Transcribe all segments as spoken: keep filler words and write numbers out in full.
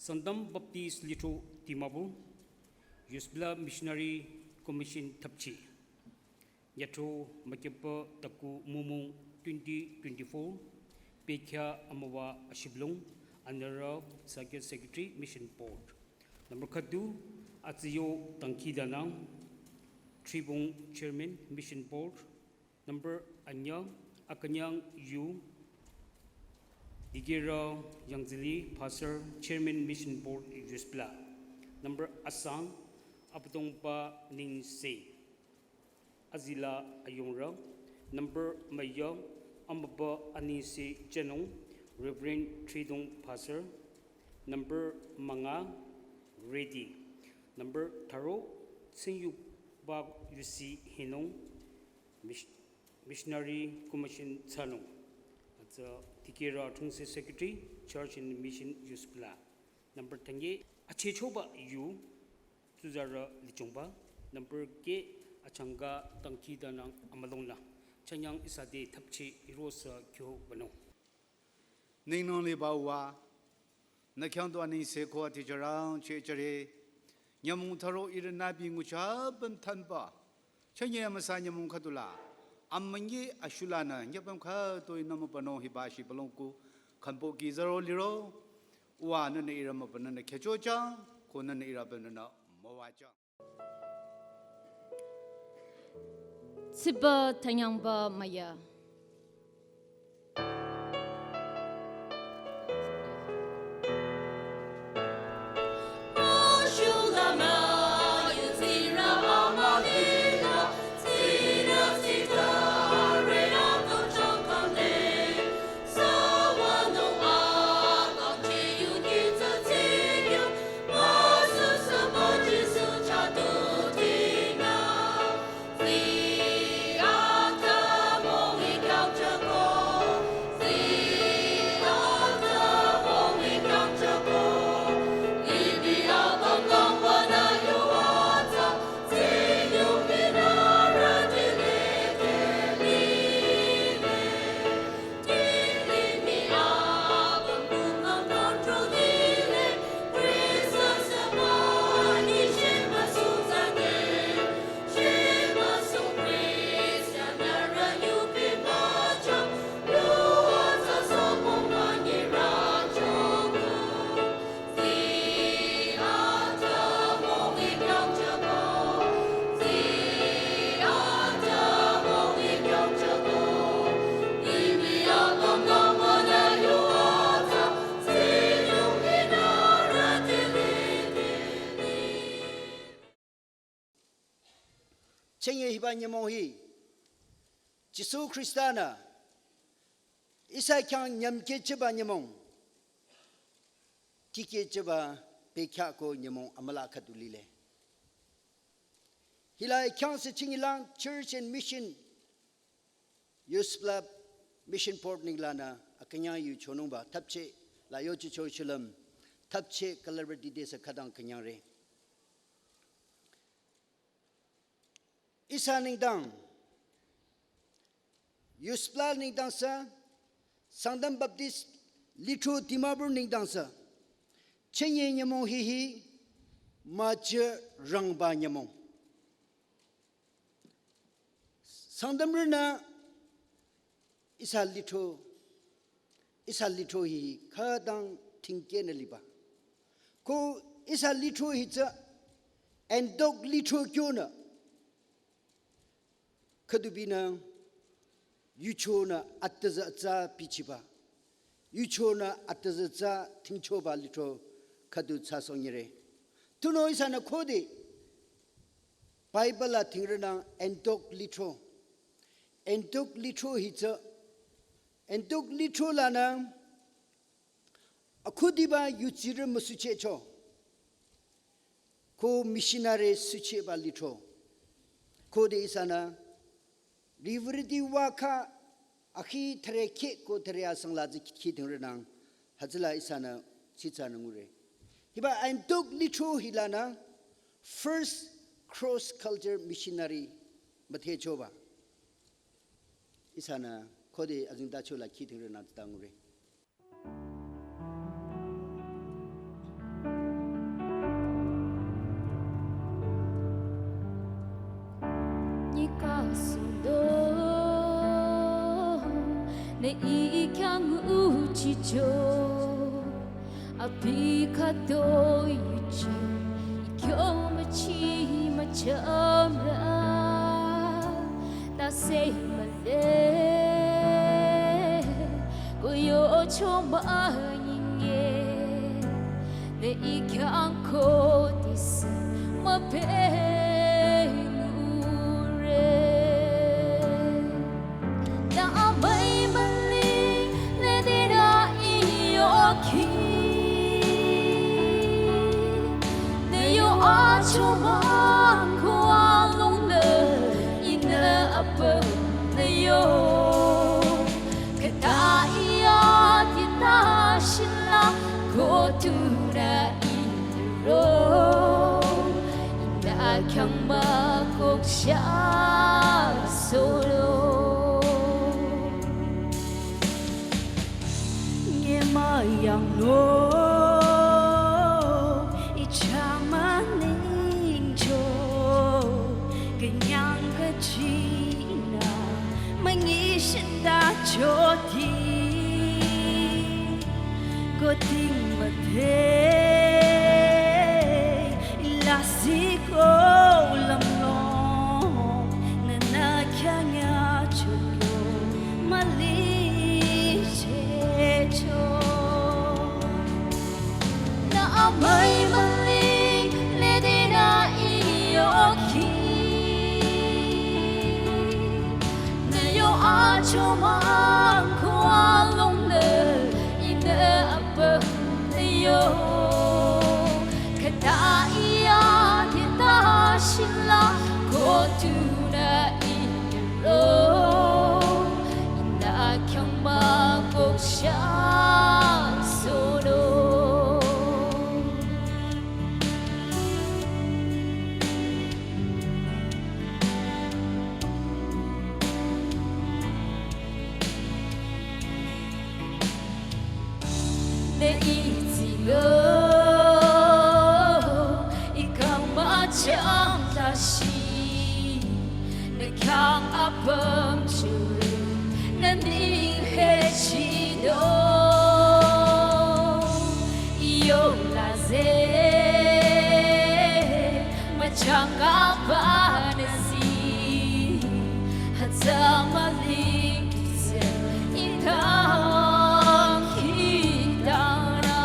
Sangtam Baptist Lithro Dimapur, Yusbila Missionary Commission thapchi. Nyatro makepa taku mumung twenty twenty-four, pekya amawa ashiblong, anara Sakya Secretary Mission Board. Number khatu, atsiyo tangki danang, Tribung Chairman Mission Board. Number anya, akanyang yu, Digera Yangzili, Pastor, Chairman Mission Board, Yusbila. Number asang, Abdongba Ningse, azila ayongra. Number maya, amaba Aningse Chenung, Reverend Tridong Pastor. Number manga, ready. Number tharo, Tsingyuba Yusi Hinung, Mis-, Missionary Commission Tsanung. Atsa Digera Tungse Secretary, Church and Mission Yusbila. Number tanye, achechoba yu, tsuzara lichungba. Number ke, achanga tangki danang amalongna. Chanyang isade thapchi irosa kyo bano. Ningnong liba wa, nü khyang du Aningse ko ati jarang che jare. Nyamong tharo ihrü nübi ngucha püm thanba. Chanye amüsa nyamong khatu la. Amünyi ashula nü nyapüm khatu inü mübano hiba shi balong ku. Khambo ki zaro liro. Wa nünü ihrü mübano nü khecho chang. Ko nünü ihrü bano nü mawa chang. Tsiba tanyangba maya. Chanye hiba nyümong hi, Jisu Khrista nü, ihsa khyang nyümkehcheba nyümong, tikehcheba bekhyah ko nyümong amüla khatu lile. Hila khyang se chingilang Church and Mission Yusbila Mission Board ninglanü akünyang yu chonungba thapche la yochicho shilüm thapche kalabati de sa khadang künyangre. Ihsa nengdang, Yusbila nengdang sa, Sangtam Baptist Lithro Dimapur nengdang sa, chanye nyümong hihi, müjürangba nyümong. Sangtamrünü ihsa lithro, ihsa lithro hi khütang thingkehnü liba. Ko ihsa lithro hi tsü Antioch lithro kyonü. Khüdubinü yuchonü atüza atsa bichiba. Yuchonü atüza atsa thingchoba lithro khüdu tsasonyire. Tunüo ihsanü khode Bible la thingrünang Antioch lithro. Antioch lithro hi tsü, Antioch lithro lanü akhudiba yuchirü müsuchehcho. Ko missionary suchehba lithro. Khode ihsanü riwürüti wakha akhi thüre kheh ko thüre asang la zi khi thingrünang hütsüla ihsanü chitsanü ngure. Hiba Antioch lithro hilanü first cross culture missionary müthehchoba. Ihsanü khode azingdacho la khi thingrünang tsita ngure. Ne i khyang uchicho, abi khüto yuchi, i kyo müchi müchamra, tase mühle, ko yocho münyinge, ne i khyang khodesü müpengure. Na amai mali ne dina i yoki. Ne yo achomang ko alongnü ine apüm ne yo. Khüta iya dina shila ko tunü ine ro. Ine khyang mükok sha solo. Nge müyang no, i chama ningcho, künyang kachina, müngishinda choti, koting mate, ilasiko lamlong, nana khyang ya chokyo, mali checho. Na amai mali, ne dina i yoki. Ne yo achomang ko alongnü, ine apüm ne yo. Khüta iya dina shila ko tunü ine ro. Ine khyang mükok sha solo. Ne i tsilo, i kang müchang tashi, ne khyang apüm churi, ne ning he chino, i yo laze, müchang apa ne zi, hütsü müling tuse, i tang hi tang na.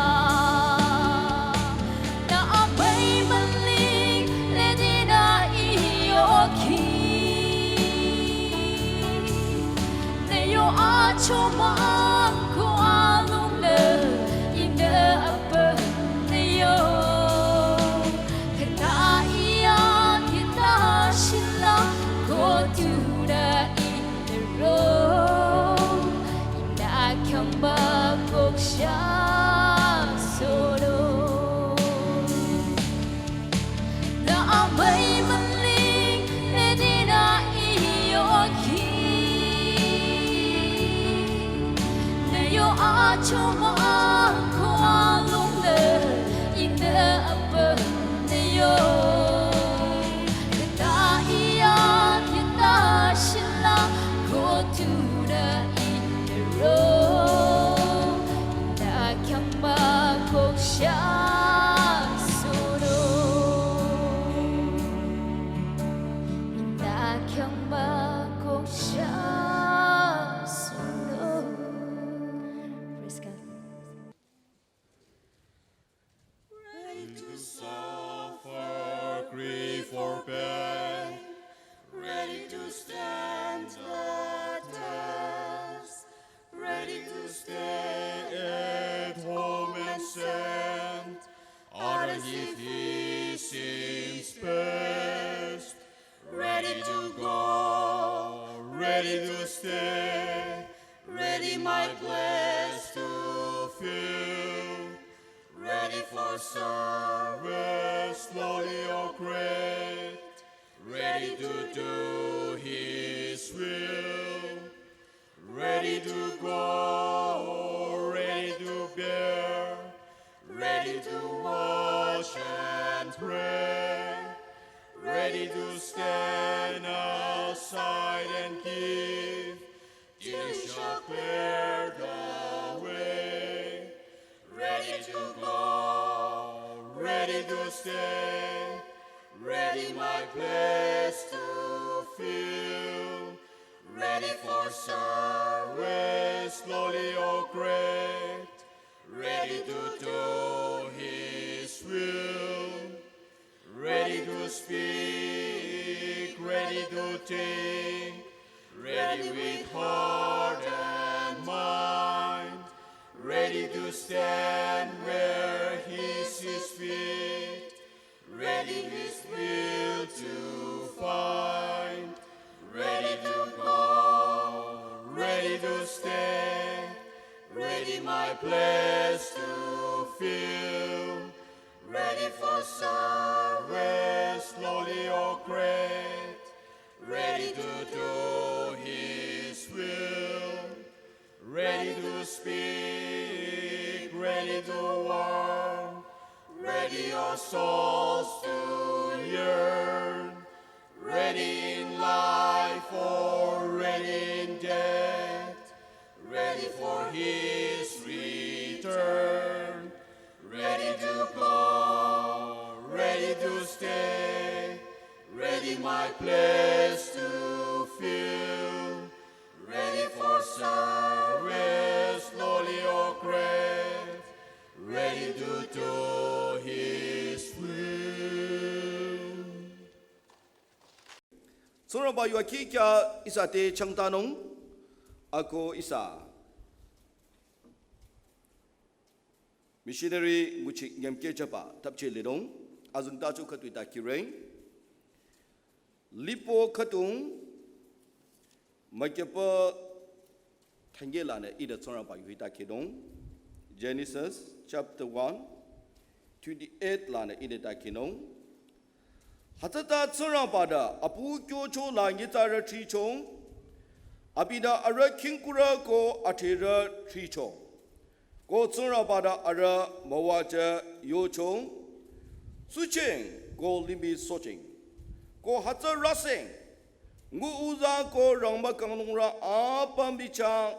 Na amai mali, ne dina i yoki. Ne yo achomang ko alongnü, ine apüm ne yo. Khüta iya dina shila ko tunü ine ro. Ine khyang mükok sha solo. Na amai mali, ne dina i yoki. Ne yo achomang ko alongnü, ine apüm ne yo. Khüta iya dina shila ko tunü ine ro. Ine khyang mükok sha solo. Ine khyang mükok sha solo. Praise God. Ready to suffer grief or pain, ready to stand the test, ready to stay at home and send others if he seems best, ready to go, ready to stay, ready my place to fill, ready for service, lowly or great, ready to do his will, ready to go, ready to bear, ready to watch and pray, ready to stand aside and give till he shall clear Ready to stay, ready my place to fill, ready for service, slowly or great, ready to do His will, ready to speak, ready to think, ready with heart and mind, ready to stand where He's His feet, ready His will to find, ready to go, ready to stay, ready my place to fill, ready for service, slowly or great, ready to do His will, ready to speak, ready to warn, ready our souls to yearn, ready in life or ready in death, ready for His return, ready to go, ready to stay, ready my place to fill, ready for service, slowly or great, ready to do His will. Tsingrangba yu akhi kya ihsa te changtanung, ako ihsa missionary nguchi nyamke chapa tapche linung, azengtacho khütoi ta kireng. Lipo khütung, makepa thangge lanü ida Tsingrangba yu hita kidong. Genesis chapter one, twenty-eight lanü ida ta kinung. Hütsüta Tsingrangba da apu kyocho la nyitsarü thrichong, abi da arüh khingkurü ko athrerü thrichong. Ko Tsingrangba da arüh müwajü yochong, sucheng ko limih socheng. Ko hütsü raseng, ngu uza ko rangba kanglungrü apüm bichang,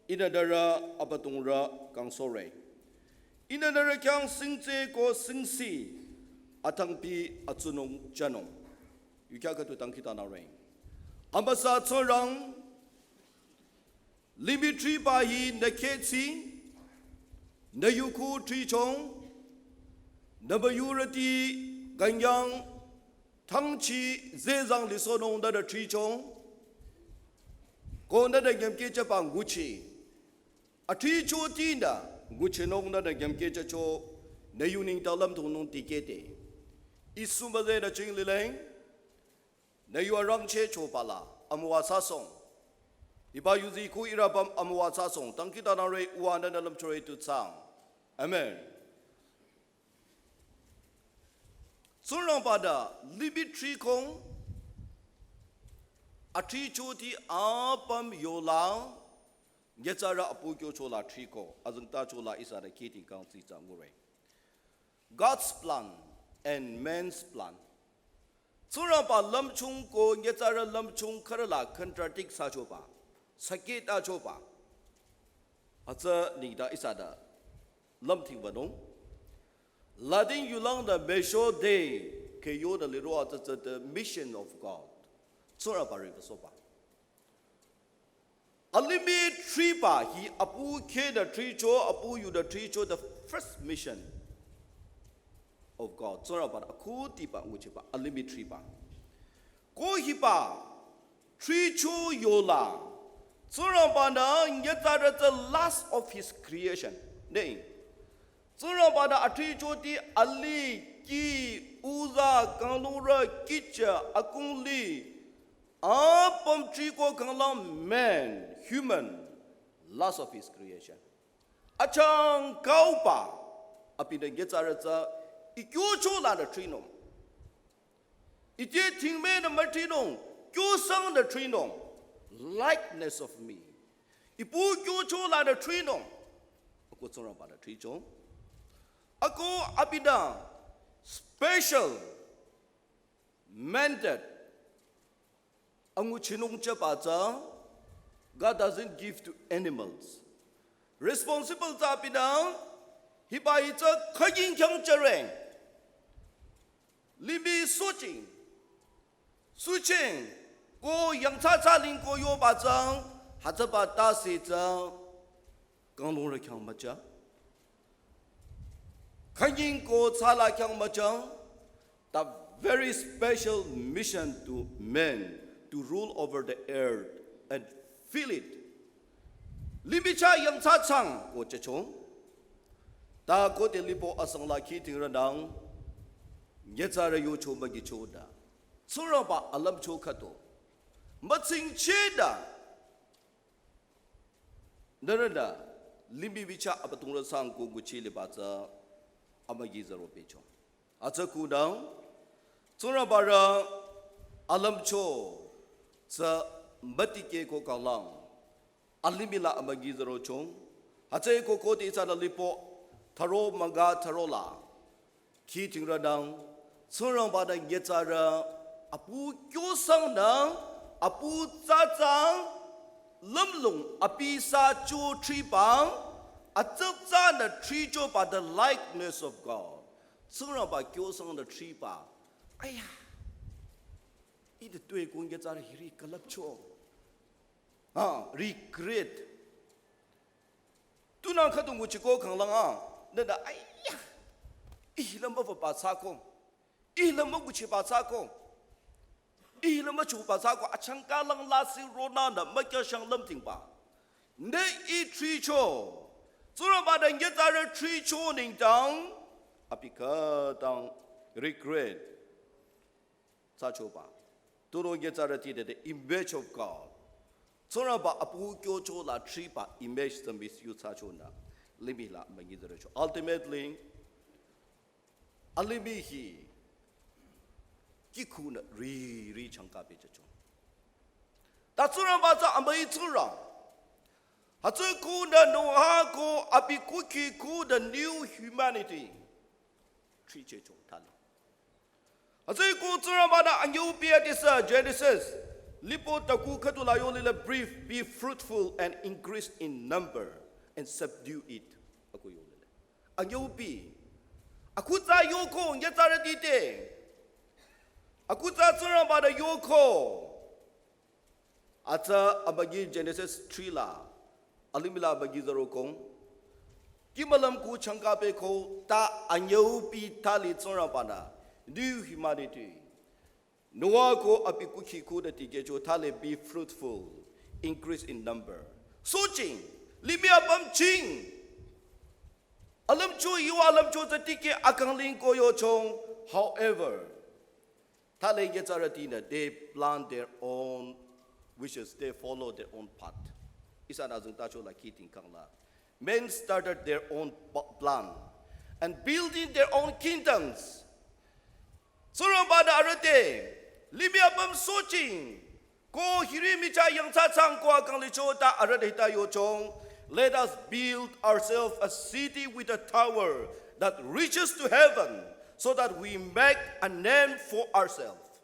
inüdarü abatungrü kangsohreng. Inüdarü khyang singtse ko singsi, atangpi atsunung chanung. Yu kya khütu tangkita nareng. Amüsa Tsingrang, limih thriba hi nü khetsi, nü yuku thrichong, nü müyurüti künyang thangchi zezang lisonung nüda thrichong, ko nüda nyamke chapa nguchi. Athrichoti nü nguchinung nüda nyamke chacho, nü yu nengdang lümthongnung tikehde. Isu müzeh nü ching lileng, nü yu arangcheh chopala, amüwa sasong. Hiba yuzi ku irabam amüwa sasong, tangkita nare uwa nüda lümchore tu tsang. Amen. Tsingrangba da limih thrikhong, athrichoti apüm yola, nyitsarü apu kyocho la thriko, azengtacho la ihsa da kiti kangsi tsa ngure. God's plan and man's plan. Tsingrangba lümchung ko nyitsarü lümchung khürü la contradict thsachoba, sakit thsachoba. Hütsü nengdang ihsa da lümthingbanung. Latin yulang da Missio Dei, khe yonü liro hütsü tsü the mission of God. Tsingrangba ribasoba. Alimih thriba hi apu khe da thricho, apu yu da thricho, the first mission of God. Tsingrangba akhu tiba nguchiba, alimih thriba. Ko hiba, thricho yola. Tsingrangba nü nyitsarü tsü last of his creation. Ne. Tsingrangba nü athrichoti ali, kih, uza, kanglungrü, kihcha, akungli, apüm thriko kanglang man, human, last of his creation. Achangkauba, abinü nyitsarü tsü, ikyocho lanü thrinung. Ite thingme nü müthrinung, kyosang nü thrinung, likeness of me. Ipu kyocho lanü thrinung. Ako Tsingrangba nü thricho. Ako abinü special mandate anguchinung chaba tsü, God doesn't give to animals. Responsible tsü abinü, hiba hi tsü khüjing khyang chüreng. Limih soching, suching, ko yangthsathsa ling ko yoba tsang, hütsüba tase tsang, kanglungrü khyang müchang. Khanying ko thsala khyang müchang, the very special mission to men to rule over the earth and fill it. Limih chah yangthsathsang ko chechong. Ta khode lipo asang la khidingrünang, nyitsarü yocho mügicho da. Tsingrangba alümcho khüdu mütsingcheh da. Nührünü limih bichah abüdongrü sang ko nguchi liba tsü amügi zaro pehcho. Hütsü khunang, Tsingrangbarü alümcho tsü mütikeh ko kanglang, alimih la amügi zarochong. Hütsüeko khode ihsanü lipo tharo münga tharo la khidingrünang, Tsingrangba-nü nyitsarü apu kyosangnü, apu tsatsang, lümlong abi sa cho thriba, atsatsanü thrichoba, the likeness of God. Tsingrangba kyosangnü thriba. Aya. Ite tuepü nyitsarü hiri külüpcho. Ha, regret. Tunang khüdu nguchiko kanglang a, nühnü, aya, ih lümba wüba thsako, ih lümba nguchiba thsako, ih lümba chuba thsako, achangka lang lasih ronanü mükyashang lümtingba. Nü ih thricho, Tsingrangba-nü nyitsarü thricho nengdang, abi khütang regret thsachoba. Tunüo nyitsarüti de the image of God. Tsingrangba apu kyocho la thriba image tsü misuse thsachonü limih la amügi zarocho. Ultimately, alimih hi kihkunü riri changka pehjücho. Ta Tsingrangba tsü amüi Tsingrang. Hütsü khunü Noah ko abi kukhi khu the new humanity thrichehcho thali. Hütsüeko Tsingrangba-nü anyüupi adesü Genesis lipo taku khüdu la yolile, brief, be fruitful and increase in number and subdue it. Ako yolile. Anyüupi. Akhutsa yoko nyitsarüti te. Akhutsa Tsingrangba-nü yoko. Atsa amügi Genesis three la, alimih la amügi zarokong. Kih mülüm ku changka pehko ta anyüupi thali Tsingrangba-nü new humanity. Noah ko abi kukhi khu de tikehcho thali be fruitful, increase in number. Soching, limih apüm ching. Alümcho yu alümcho tsü tikeh akang ling ko yochong. However, thali nyitsarütinü, they plan their own wishes, they follow their own path. Ihsanü azengtacho la khiding kangla. Men started their own p-, plan and building their own kingdoms. Tsingrangba-nü arüh te, limih apüm soching, ko hiri michah yangthsathsang ko akang licho ta arüh te hita yochong. Let us build ourselves a city with a tower that reaches to heaven, so that we make a name for ourselves.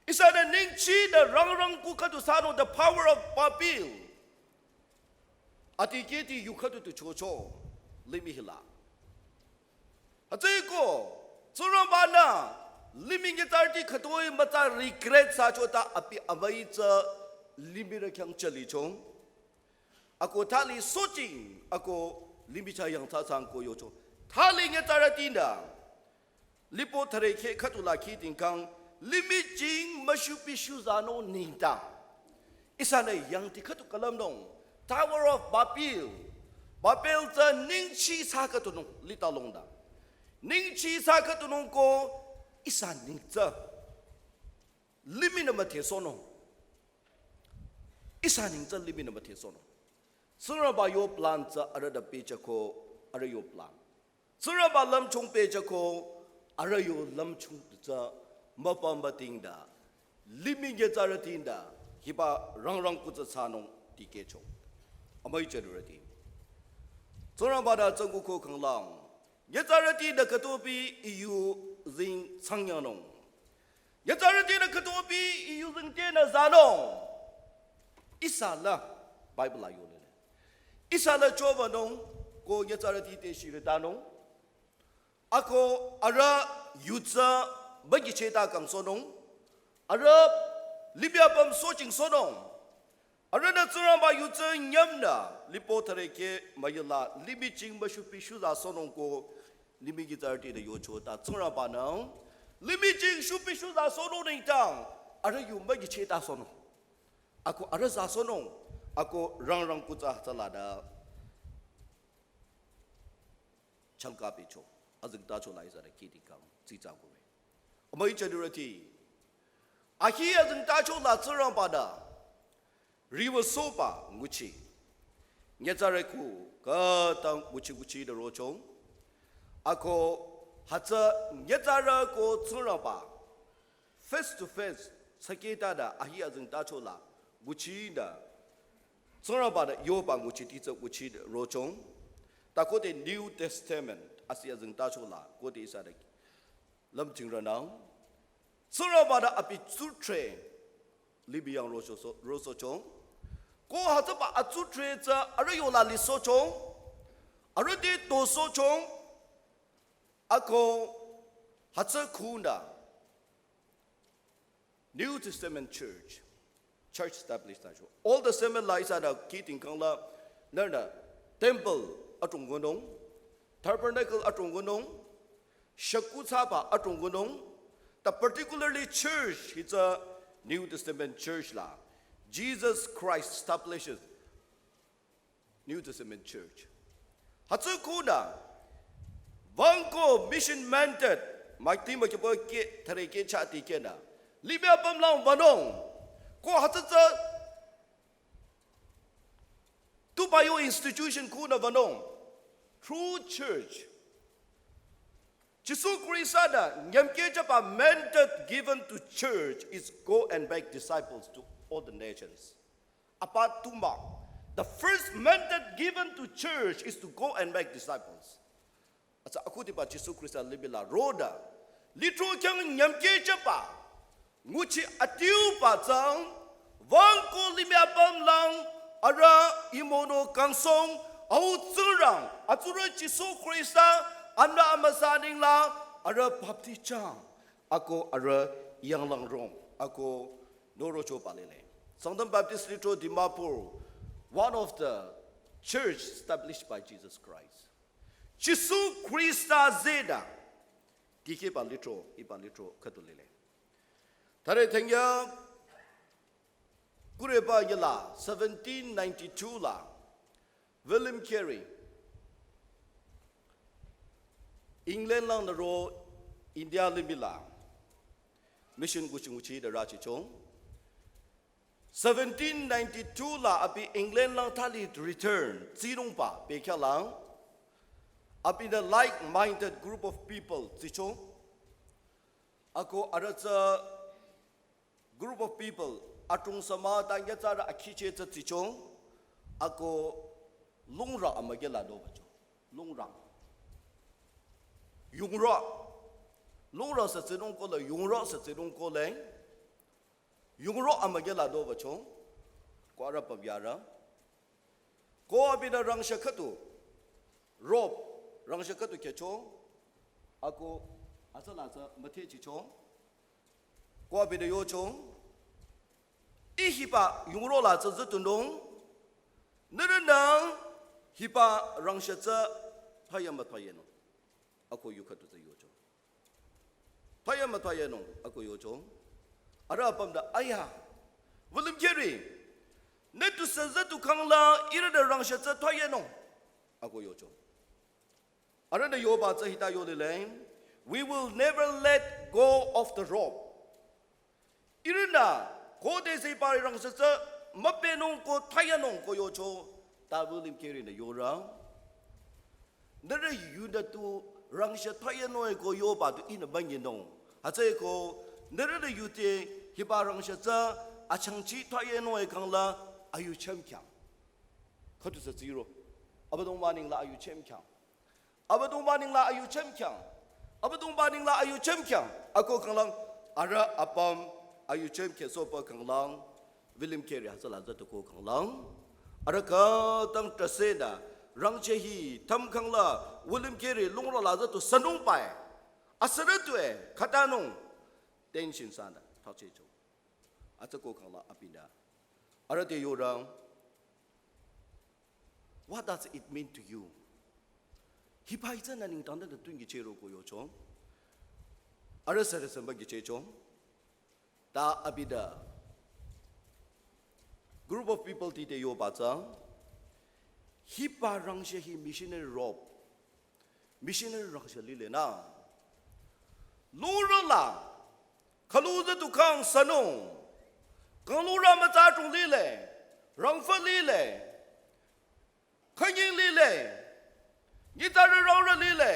Ihsanü ningchinü rangrang ku khüdu thsanung the power of Babel. Adikehti yu khüdu tu chocho limih hila. Hütsüeko, Tsingrangba-nü limih nyitsarüti khütoi mütsa regret thsacho ta abi amüi tsü limihrü khyang chalichong. Ako thali soching, ako limih chah yangthsathsang ko yocho. Thali nyitsarütinü lipo thüre khe khüdu la khiding kang, limih ching müshupishu zanung nengdang. Ihsanü yangti khüdu külümnung, Tower of Babel. Babel tsü ningchi sa khüdunung, lita longda. Ningchi sa khüdunung ko ihsa neng tsü limihnü müdhesohnung. Ihsa neng tsü limihnü müdhesohnung. Tsingrangba yo plan tsü arüh te pehjüko, arüh yo plan. Tsingrangba lümchung pehjüko, arüh yo lümchung tsü müpümbating da. Limih nyitsarütinü, hiba rangrang ku tsü thsanung tikehcho. Amüi jünirüti. Tsingrangba-nü tsangkuko kanglang. Nyitsarütinü khütopi I yuzeng thsangyanung. Nyitsarütinü khütopi I yuzeng tenü zanung. Ihsa la, Bible la yolile. Ihsa la chobanung, ko nyitsarüti te shiritanung. Ako arüh yu tsü mügicheta kangsohnung. Arüh limih apüm sochingsohnung. Arühnü Tsingrangba yu tsü nyümnü lipo thürekeh müyula limih ching müshupi shuzasohnung ko limih kitsarüti de yocho ta Tsingrangba-nü limih ching shupi shuzasohnung nengdang arüh yu mügichetasohnung. Ako arüh zasohnung, ako rangrang kutsa tsüla da changka pehcho, azengtacho la ihsa da kihdi kang tsitsa kure. Amüi chanirüti, ahi azengtacho la Tsingrangba da riwüsohba nguchi. Nyitsarü ku khütang nguchi nguchi da rochong. Ako hütsü nyitsarü ko Tsingrangba face to face thsakehta da ahi azengtacho la nguchi da Tsingrangba da yoba nguchi titsü nguchi da rochong. Ta khode New Testament asi azengtacho la khode ihsa da lümdhingronang. Tsingrangba da abi tsutre libi yang rosohcho, rosohcho. Ko hütsüba atsutre tsü arüh yola lisohcho. Arüh te tosohcho. Ako hütsü khunda New Testament Church, church established tacho. Old Testament la ihsa da kihdi kang la nührünü temple adrong ngunung, tabernacle adrong ngunung, shükuh thsaba adrong ngunung. Ta particularly church, it's a New Testament church la Jesus Christ establishes New Testament Church. Hütsü khunda, wüng ko mission mandate, mükti mükipo ke, thürekeh chah tikehnü limih apüm lang wünung. Ko hütsü tsü tuba yo institution khunda wünung. True church. Jisu Khrista da nyümkehjüba mandate given to church is go and make disciples to all the nations. Apa tuma, the first mandate given to church is to go and make disciples. Atsa akhudiba Jisu Khrista libi la roda, lithro khyang nyümkehjüba nguchi adiuba tsang, wüng ko limih apüm lang, arüh imono kangsong, au Tsingrang, atsurü Jisu Khrista, anbü amüsa nengla, arüh baptist chang, ako arüh yanglang rong, ako norochoba lile. Sangtam Baptist Lithro Dimapur, one of the church established by Jesus Christ. Jisu Khrista zeda, dikehba lithro, hiba lithro khüdu lile. Thare thengya, kureba yela, seventeen ninety-two la, William Carey, England lang nüro India limih la, mission nguchi nguchi da rachicho. Seventeen ninety-two la abi England lang thali return, tsinungba, bekhyah lang. Abinü like-minded group of people, tsicho. Ako arüh tsü group of people, adrong sü mah ta nyitsarü akhicheh tsü tsicho. Ako lungrü amüke la dobacho. Lungrü. Yungrü. Lungrü sü tsinung kohle, yungrü sü tsinung kohle. Yungrü amüke la dobacho. Ko arüh pap yarü. Ko abinü rangshü khüdu, rope, rangshü khüdu khyücho, ako atsa la tsü müthehchicho. Ko abinü yocho, ih hiba yungrü la tsü zütunung, nührünü hiba rangshü tsü thwaye müthwayenung. Ako yu khüdu tsü yocho. Thwaye müthwayenung, ako yocho. Arüh apüm da, aya, William Carey, nü tusü zütu khangla ihrünü rangshü tsü thwayenung, ako yocho. Arühnü yoba tsü hita yolile, we will never let go of the rope. Ihrünü, khode sü hiba rangshü tsü müpehnung ko thwayenung ko yocho, ta William Carey-nü yore. Nührü yunü tu rangshü thwayenung ko yoba tu ihnü münyenung. Hütsüeko, nührünü yute hiba rangshü tsü achangchi thwayenung khangla ayuchüm khyang. Khüdu sü tsiro. Abüdongba nengla ayuchüm khyang. Abüdongba nengla ayuchüm khyang. Abüdongba nengla ayuchüm khyang. Ako khanglang, arüh apüm ayuchüm khyang sohpü khanglang, William Carey hütsüla zütu ko khanglang. Arüh khütang trahsenü, rangcheh hi thüm khangla, William Carey lungrü la zütu sünungba-e. Asürü tue, khütanung, Tension sanü thachehcho. Atsa ko khangla abinü. Arüh te yorang. What does it mean to you? Hiba hi tsünü nengdang te tun nyichehro ko yocho. Arüh sürü samba nyichehcho. Ta abinü. Group of people ti te yoba tsü. Hiba rangshü hi missionary rope. Missionary rangshü lile nü. Lurü la. Khülu tsü tu kang sünung. Kang lurü mütsa chung lile. Rangfü lile. Khanying lile. Nyitsarü rangrü lile.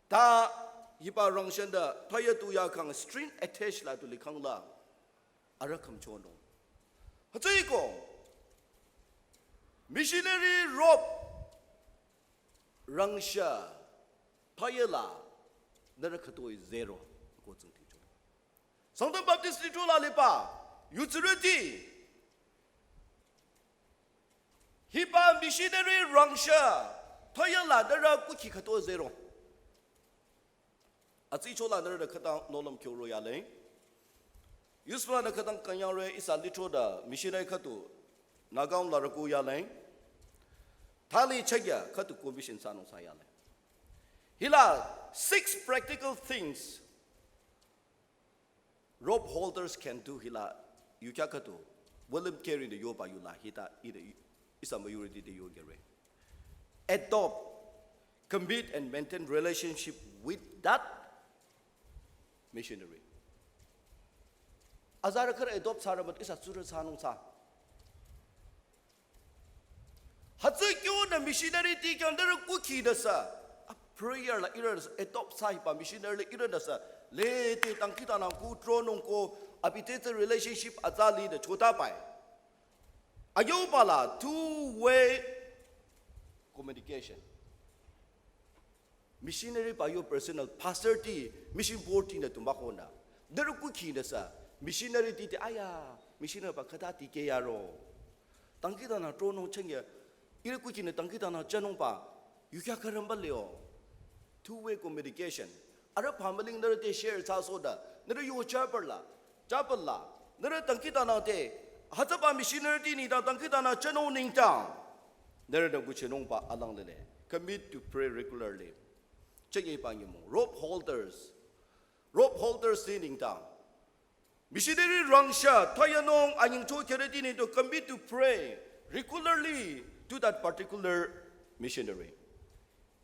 Ta hiba rangshü nü thayü tu ya kang string attached la tu likhang la. Arüh khümchonung. Hütsüeko. Missionary rope. Rangshü, thayü la, nührü khütoi zero, ko tsingdhingcho. Sangtam Baptist Lithro la liba, yutsürüti. Hiba missionary rangshü, thayü la, nührü kukhi khütoi zero. Atsicho la nührü khütang nohlüm kyo ro yale. Yusuf la nü khütang kanyang re ihsa Lithro da missionary khütu Nagaon la rüku yale. Thali chagya khütu commission sanung sa yale. Hila six practical things rope holders can do hila yukya khütu. William Carey de yoba yula hita ide ihsa majority de yo gere. Adopt, commit and maintain relationship with that missionary. Azarü khürü adopt thsarü mah ihsa tsurü thsanung thsa. Hütsü kyonü missionary ti kyangnü rü kukhi nü sü. A prayer la ihrü nü sü adopt thsa hiba missionary la ihrü nü sü. Lete tangkita nang ku tronung ko abi te tsü relationship aza li de chota pai. Ayoba la two-way communication. Missionary ba yo personal pastor ti mission board ti nü tumba khonü. Nührü kukhi nü sü missionary ti te aya missionary ba khüta ti ke yaro. Tangkita nü tronung chengye. Ihrü kukhi nü tangkita nü chanung ba. Yukya karamba leo. Two-way communication. Arüh pamaling nührü te share thsa soda. Nührü yo chapel la. Chapel la. Nührü tangkita nü te. Hütsüba missionary ti nengdang tangkita nü chanung nengdang. Nührü nü nguchinung ba alang lele. Commit to pray regularly. Chengye ba nyümong. Rope holders. Rope holders ti nengdang. Missionary rangshü, thayü nung anyingcho khere ti nengdang commit to pray regularly to that particular missionary.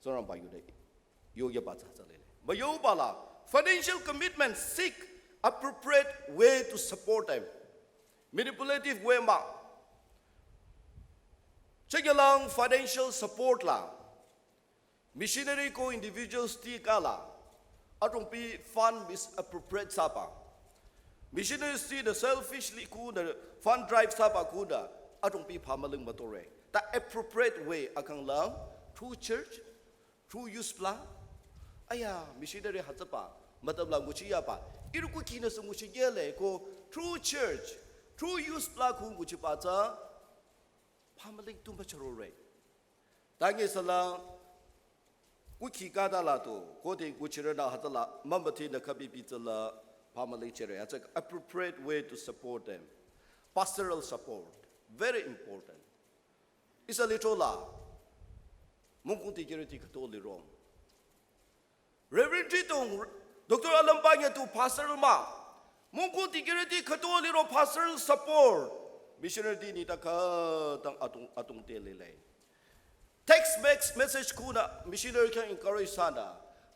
Tsingrangba yude, yo ye ba tsa tsa lele. Mayoba la, financial commitment, seek appropriate way to support them. Manipulative way mah. Chekyalang financial support la. Missionary ko individuals ti kala, atungpi fund misappropriate thsaba. Missionaries ti the selfishly ku the fund drive thsaba ku the, atungpi pamaling matore. Ta appropriate way akang la, through church, through youth pla. Aya, missionary hütsüba, matam la nguchi yaba. Ihrü kukhi nü sü nguchi yele ko, through church, through youth pla ku nguchiba tsü, pamaling tumba charore. Tangi sala, kukhi kada la tu, kode nguchire nü hütsüla, mambati nü kabi bi tsala, pamaling chere. That's an appropriate way to support them. Pastoral support, very important. Ihsa lithro la, mungkung ti kiri ti kato liro. Reverend Tritong, Doctor Alamba nya tu pastoral mah. Mungkung ti kiri ti kato liro pastoral support. Missionary ti nengdang khütang atung, atung te lele. Text mes-, message ku nü missionary khyang encourage thsanü.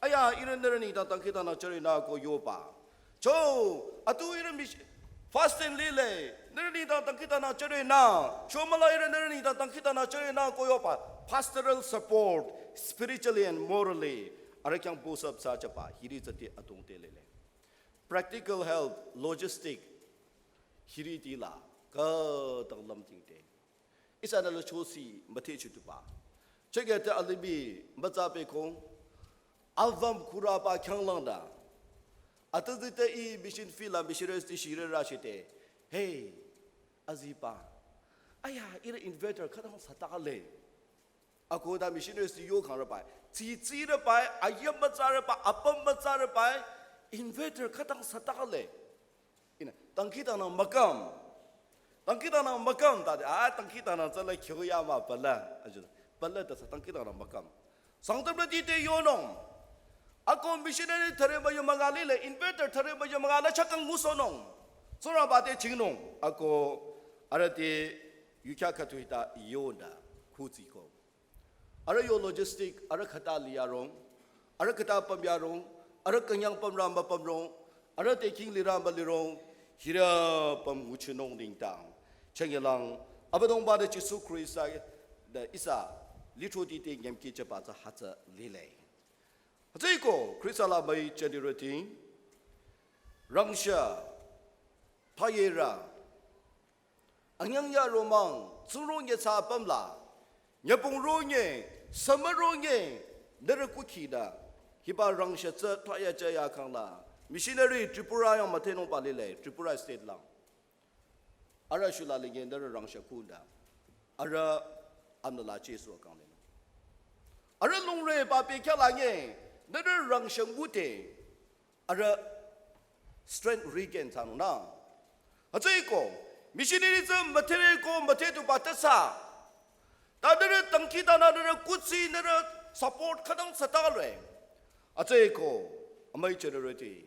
Aya, ihrü nührü nengdang tangkita nü chere nü ko yoba. Cho, atu ihrü mis-, fasting lile, nührü nengdang tangkita nü chere nü. Shomüla ihrü nührü nengdang tangkita nü chere nü ko yoba. Pastoral support, spiritually and morally. Arüh khyang boost up thsachaba, hiri tsü ti atung te lele. Practical help, logistic, hiri ti la, khütang lümting te. Ihsa nü la chosi müthe chutuba. Chekya te alibi mütsa pe kong. Album khüraba khyanglang da. Atüzite i mission field la missionaries ti shire rashite. Hey, aziba. Aya, ihrü inverter khütang sata le. Ako da missionaries ti yo kang rabai. Tsi tsi rabai, ayam mütsa rabai, apam mütsa rabai. Inverter khütang sütakale. Ina, tangki tanang makam. Tangki tanang makam tade, ah, tangki tanang tsala kyoya ma pala. Aju, pala tasa tangki tanang makam. Sangtamrüti te yonung. Ako missionary thare ba yamangale le, inverter thare ba yamangale chakang musonung. Tsingrangba te chingnung. Ako arüh te yukya khütu hita yonda. Khutsiko. Arüh yo logistic, arüh khüta liyarong, arüh khüta pamyarong, arüh künyang pamrü mapamrong, arüh te king lirü malirong, hirü pam nguchinung nengdang. Changyelang, Abüdongba de Jisu Khrista de ihsa, lithroti te nyemki cheba tsü hütsü lile. Hütsüeko, Khrista la mai chanirüti, rangsha, thayera, anyang ya romang, tsurong ye tsa pamla, nyapong ronye, sama ronye, nere kuki da, hiba rangsha tsü thaya chaya kangla, missionary Tripura yang matenung palile, Tripura State lang. Arüh shula linge nere rangsha kunda, arüh amnala Jesu kang lino. Arüh lungre ba pe kya lange, nere rangsha ngute, arüh strength regain thsanung na. Hütsüeko, missionary tsü matere ko mate tu ba tasa. Ta nere tangki ta na nere kutsi nere support khütang sütale. Hütsüeko, amai generate.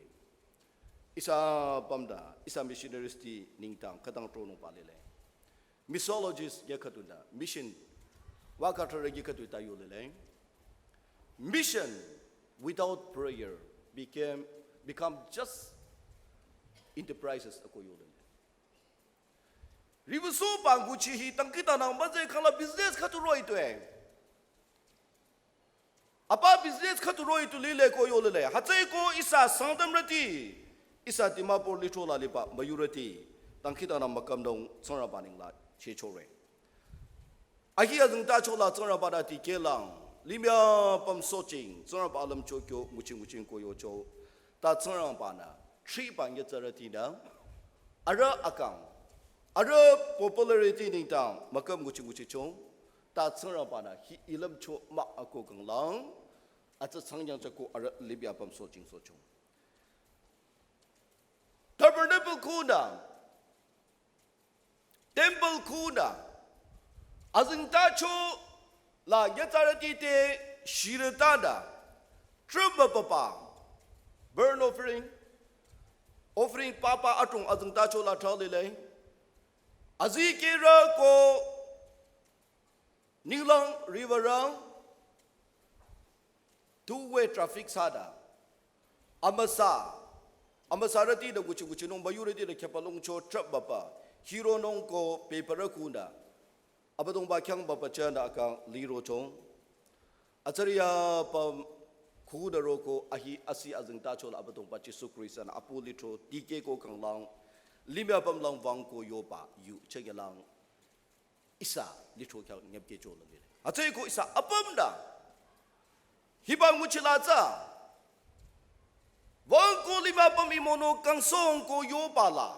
Ihsa pamda, ihsa missionaries ti nengdang khütang tronung palile. Missologist ye khütunda, mission, wakathare ye khütu ta yolele. Mission without prayer became, become just enterprises ako yolele. Ribuso banguchi hi tangki tanang maze kala business khütu roi tue. Apa business khütu roi tu lile ko yolele. Hütsüeko ihsa Sangtamrüti. Ihsa Dimapur lithro la liba majority. Tangki tanang makamdong Tsingrangba nengla chechore. Ahi azengtacho la Tsingrangba da tikelang. Limih apüm soching. Tsingrangba alümcho kyo nguching nguching ko yocho. Ta Tsingrangba na. Thriba nyitsarüti na. Arüh akang. Arüh popularity nengdang. Makam nguching nguchicho. Ta Tsingrangba na hi ilümcho mah ako kanglang, atsa tsangyang tsako arüh limih apüm soching sochong. Tabernacle kuna, temple kuna, azengtacho la nyitsarüti te shirüta da, trüba papa, burnt offering, offering papa atung azengtacho la thali lei, azikehrü ko, ninglang riwürü, two-way traffic thsada. Amüsa, amüsarüti da nguchi nguchinung majority da khepalongcho trüba papa. Hironung ko paper kuna. Abüdongba khyang papa chanda akang lirocho. Atsarü apüm khudaro ko ahi asi azengtacho la Abüdongba Jisu Khrista na apu lithro tikeh ko kanglang. Limih apüm lang wüng ko yoba yu chengyelang. Ihsa lithro kya nyepkeh chola lile. Hütsüeko ihsa apüm da. Hiba nguchila tsü. Wüng ko limih apüm imono kangsong ko yoba la.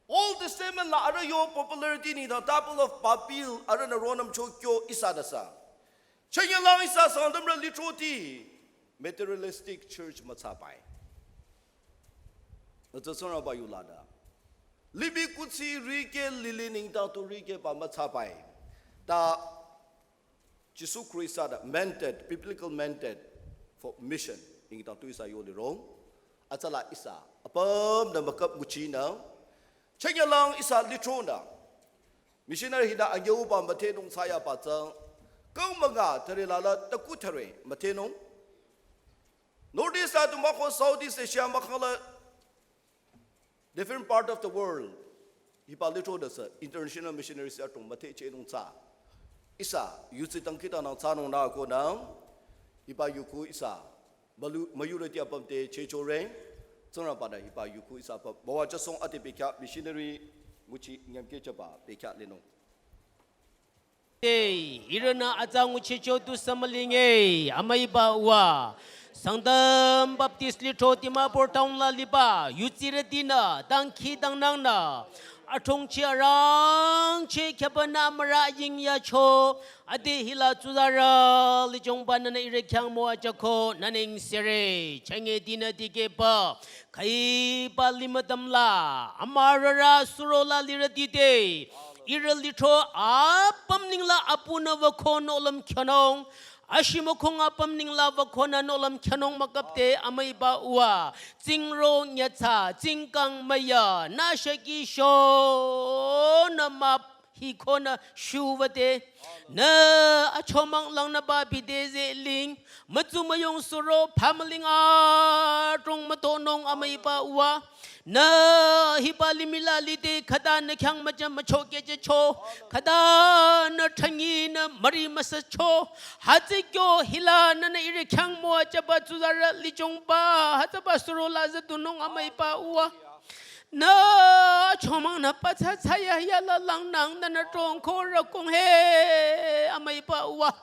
Old Testament la arüh yo popularity nengdang Tower of Babel arüh na ronümcho kyo ihsa da sa. Chengyelang ihsa Sangtamrü lithroti materialistic church müthsapai. Atsa Tsingrangba yula da. Limih kutsi rikeh lili nengdang tu rikehba müthsapai. Ta Jisu Khrista da mandate, biblical mandate for mission nengdang tu ihsa yolirong. Atsala ihsa apüm da makap nguchinü. Chengyelang ihsa lithro na. Missionary hina anyüuba müthenung thsayaba tsü. Kang münga thare lala taku thare müthenung. North East atu mako South East Asia makala different part of the world. Hiba lithro da sa international missionaries atung müthehchehnung tsü. Ihsa yutsi tangki tanang thsanung na ko na. Hiba yuku ihsa malu, majority apüm te chehchore. Tsingrangba na hiba yuku ihsa apüm. Bawa chasong ate pekya missionary nguchi nyamke chaba pekya lenung. Te, ihrünü atsa nguchicho tu samalinge, amüiba wa. Sangtam Baptist lithro Dimapur town la liba, yutsirütinü, tangki tangnangnü. Athrongcheh arangcheh khyüba nü amürü yingyacho. Ade hila tsuzarü lichongba nünü ihrü khyang müwajüko nü nengsere. Chünye dinü dikehba khüiba limüdüm la amürarü surola lirüti te, ihrü lithro apüm nengla apunü wüko nohlüm khyünung. Ashimükhong apüm nengla wükonü nohlüm khyünung müküpte amüiba uwa. Tsingro nyatsa, tsingkang müya, nü shaki shonü müp hikonü shuwüte. Nü achomang langnüba bide zeling. Mütsu müyong suro phamüling adrong mütonung amüiba uwa. Nü hiba limih la lide khüta nü khyang müja müchokehjücho. Khüta nü thangyi nü müri müsacho. Hütsü kyo hila nünü ihrü khyang müwajüba tsuzarü lichongba hütsüba surola züdunung amüiba uwa. Nü achomang nü pathsa thsaya yala langnang nünü throngko rükong he amüiba uwa.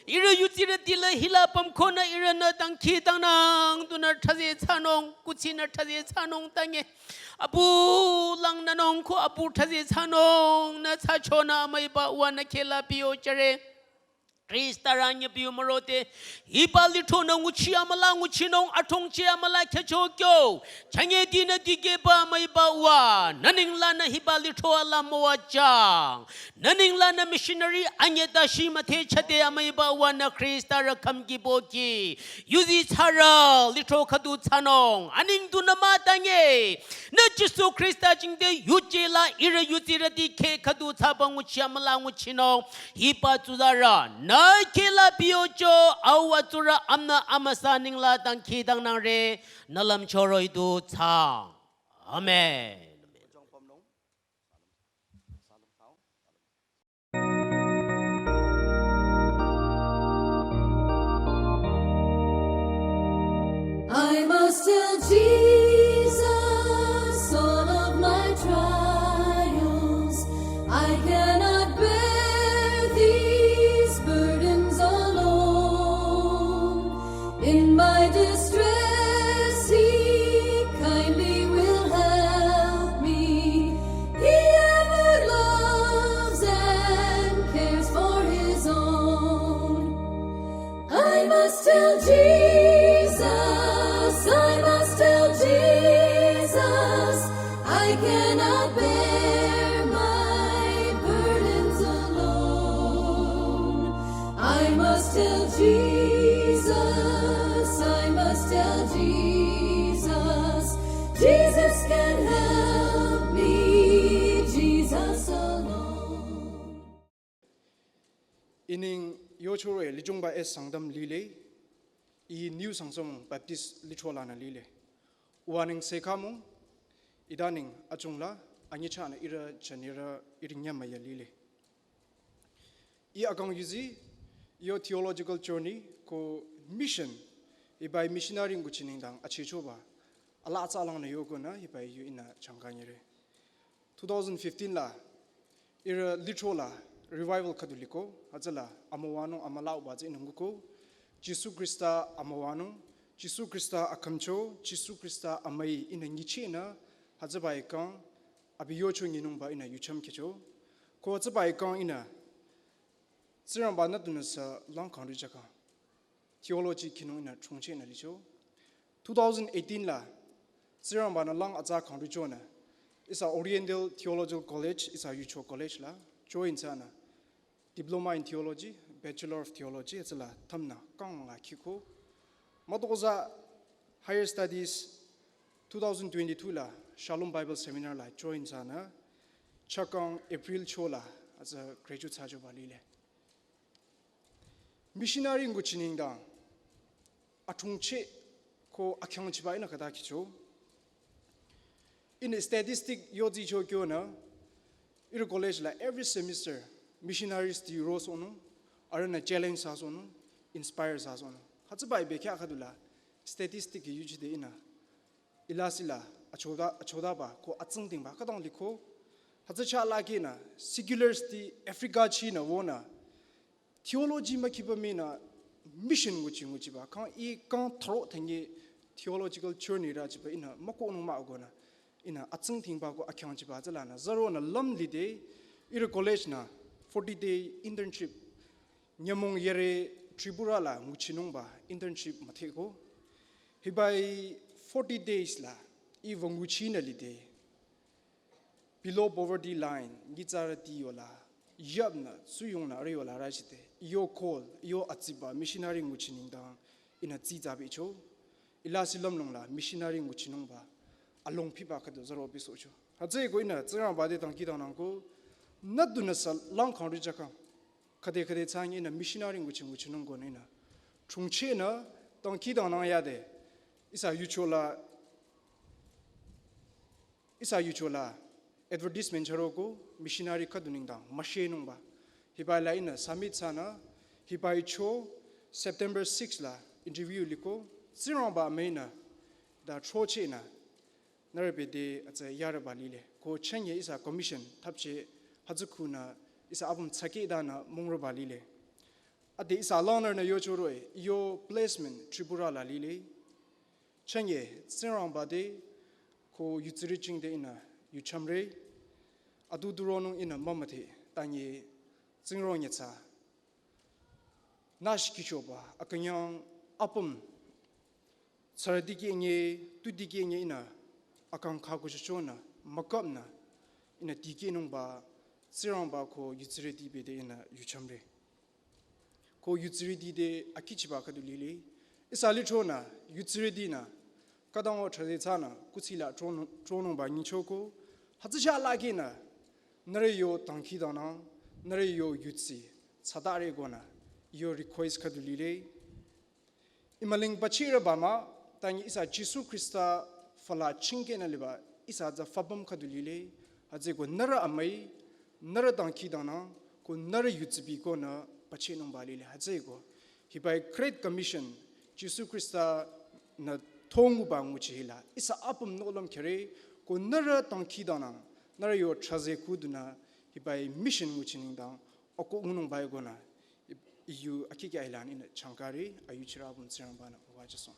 Ihrü yutsirüti la hila pümkonü ihrünü dangkhidangnang dunü thsaze thsanung, kuthsinü thsaze thsanung tange. Apu langnünung ko apu thsaze thsanung nü thsachonü amüiba uwa nü khehla piyojüre. Khrista rü nyüpiu mürote, hiba lithronü nguchi amüla nguchinung athrongcheh amüla khyücho kyo. Chünye dinü dikehba amüiba uwa, nü nenglanü hiba lithro ala müwajüng. Nü nenglanü missionary anyüh tashi müthehchade amüiba uwa nü Khrista rü khümki pohki. Yuzi thsarü lithro khüdu thsanung. Aneng dunü mütange. Nü Jisu Khrista jingte yuje la ihrü yutsirüti kheh khüdu thsaba nguchi amüla nguchinung. Hiba tsuzarü nü khehla piyocho, au atsurü amnü amüsa nengla dangkhidangnangre, nü lümcho roh-i du thsang. Amen. I must tell Jesus all of my trials. I cannot bear these burdens alone. In my distress, He kindly will help me. He ever loves and cares for His own. I must tell Jesus, I must tell Jesus, I cannot bear my burdens alone. I must tell Jesus, I must tell Jesus, Jesus can help me, Jesus alone. Ihnü yochore Lichungba S Sangtam lile, ih New Sangtam Baptist lithro lanü lile. Uwa neng sekhamung, ida neng achungla, anyichana ihrü chanira ihrü nyamaya lile. Ih akang yuzi, yo theological journey ko mission, hiba ih missionary nguchi nengdang achichoba, ala atsa langnü yokonü, hiba ih yu ihnü changkanyire. Two thousand fifteen la, ihrü lithro la revival khüdu liko, hütsüla amüwanung amüla uba tsü ihnü nguko, Jisu Khrista amüwanung, Jisu Khrista akhümcho, Jisu Khrista amüi ihnü nyichinü, hütsüba ih kang, abi yocho nyinungba ihnü yucham khyücho, ko hütsüba ih kang ihnü, Tsingrangba-nü dunüsü lang kangri jakang. Theology khinung ihnü chungchehnü licho. Two thousand eighteen la, Tsingrangba-nü lang atsa kangri chonü, ihsa Oriental Theological College, ihsa yucho college la, join thsanü, Diploma in Theology, Bachelor of Theology, hütsüla thamnü kang la khiko. Mütozah Higher Studies two thousand twenty-two la, Shalom Bible Seminar la join thsanü, chakang April cho la, hütsü graduate thsachoba lile. Missionary nguchi nengdang, athungcheh ko akhyangchiba ihnü khüta khicho. Ihnü statistic yozicho kyonü, ihrü college la every semester missionaries ti rosonung, arühnü challenge thsasonung, inspire thsasonung. Hütsüba ih bekhyah khüdula statistic yuchide ihnü ilasila achoda, achodaba ko atsingdhingba khütang liko. Hütsü chah la kinü seculars ti Africa chinü wonü theology mükhiba minü mission nguchi nguchiba. Kang ih kang throh thangi theological journey rü chiba ihnü mükohnung mah konü. Ihnü atsingdhingba ko akhyangchiba tsülanü zaronü lümlide, ihrü college nü forty day internship nyümong yere Tripura la nguchinungba internship müdheko. Hiba-i forty days la iva nguchinü lide, below poverty line, nyitsarüti yola yapnü tsuyongnü arüh yola rachide, iyo call, iyo atsiba missionary nguchi nengdang ihnü tsitsabicho. Ila si lümlong la missionary nguchinungba alongpiba khüdu zaro bisohcho. Hütsüeko ihnü Tsingrangba te dangkhidangnangko, nüdunü sa lang khangri jakang, khüde khüde thsanyi ihnü missionary nguchi nguchinung ko nü ihnü chungchenü dangkhidangnang yade. Ihsa yucho la, ihsa yucho la advertisement chüroko missionary khüdu nengdang müshenungba. Hiba-i la ihnü submit thsanü, hiba-i cho September six la interview liko, Tsingrangba müinü da throchehnü nührü bete atsü yareba lile. Ko chünye ihsa commission thapche hütsükunü ihsa apüm tsakehdanü mongreba lile. Ade ihsa langnürünü yochoroh-i, iyo placement Tripura la lile. Chünye Tsingrangba te ko yutsiri jingte ihnü yuchümre. Adu duronung ihnü mümüdhe, tanye Tsingrang nyitsa nüshikihchoba akünyang apüm tsarü dikehnge, tu dikehnge ihnü akang khakuchichonü mükapnü ihnü dikehnungba Tsingrangba ko yutsirüti bete ihnü yuchümre. Ko yutsirüti te akhichiba khüdu lile. Ihsa lithronü yutsirütinü khütang-o thraze thsanü kuthsi la tronung, tronungba nyichoko, hütsü sha lakehnü nührü yo dangkhidangnang, nührü yo yutsi tsatare konü iyo request khüdu lile. Ih mülung pachireba mah, tanye ihsa Jisu Khrista füla chingkehnü liba ihsa tsü fübüm khüdu lile. Hütsüeko nührü amüi, nührü dangkhidangnang, ko nührü yutsibi konü pachinungba lile. Hütsüeko hiba-i Great Commission, Jisu Khrista-nü thonguba nguchi hila ihsa apüm nohlüm khere, ko nührü dangkhidangnang, nührü yo thraze khudunü hiba-i mission nguchi nengdang ako ngunungba-i konü, i-, iyo akhikya hilanü ihnü changkare, ayuchirü apüm Tsingrangba-nü müwajüsohng.